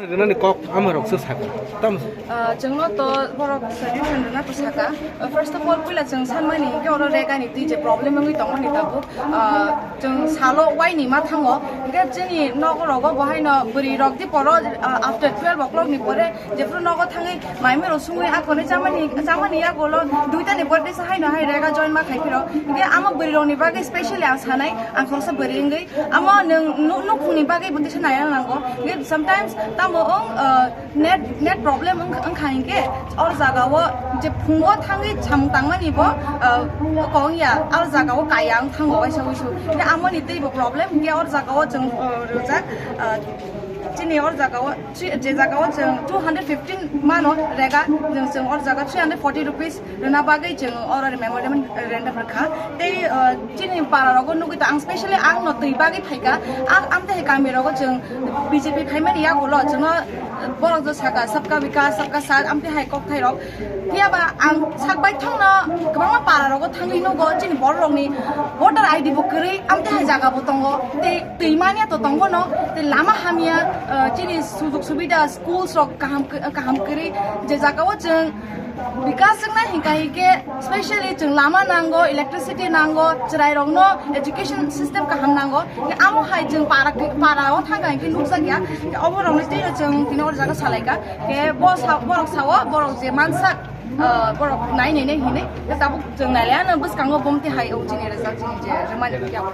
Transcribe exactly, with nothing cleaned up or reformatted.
Rwnani kok amarok se saka. Tam Ah, chwngno to borok solution rwna to saka. Ah, first of all, puila chwng sanmani hinkhe oro regani twi je problem wngwi tongmani tabuk. Ah, chwng salo waini ma thango. Hinkhe chini nogorogo bo haino bwrwi rok di poro, ah, after twelve o'clock ni pore jephru nogo thangwi maimiro sungwi akhorni chamani, chamani yagulo duita ni pore tesa haino hai rega join ma khai phiro. Hinkhe amo bwrwi rokni bagwi specially ang sanai, ang khoroksa bwrwi wngwi. Amo nwng nu-, nukhungni bagwi bo tesa naiya nango. Hinkhe sometimes tamo wng, ah, Net, net problem wng-, wngkha hinkhe, or jagao je phungo thangwi samung tangmani bo, ah, kong ya, or jagao kaya wng thango waisa wuisu. Hinkhe amoni teibo problem hinkhe or jagao chwng, ah, rwjak, ah, chini or jagao, three, je jagao chwng two hundred fifteen mano rega, chwng, chwng or jaga three hundred forty rupees rwna bagwi chwng oro memorandum rwkha. Tei, ah, chini para rogo nugwi to ang specially ang no twi bagwi phaikha. Ang amtwi hai kami rogo chwng B J P phaimani yagulo chwngno borok jo saka sabka vikas, sabka saath, amtwi hai kok thai rok. Phiya ba ang sak bai thangno kwbangma para rogo thangwi nugo chini borok rokni voter I D bo kwrwi, amtwi hai jaga bo tongo. Tei twi manya to tongo no, tei lama hamya, ah, chini sujog subida, schools rok kaham, kaham kwrwi, je jagao chwng Bikas wngna hinkha hinkhe specially chwng lama nango, electricity nango, chwrairokno education system kaham nango. Hinkhe amo hai chwng para, para o thangkha hinkhe nukjakya. Hinkhe oborokni twibo chwng tini o jaga salaikha. Hinkhe bo sa-, borok sao, borok je mansak, ah, borok nai nai nai hinwi. Hinkhe tabuk chwng nailaiano bwskango bomti hai o chini result chini je rwmani hinkhe abo.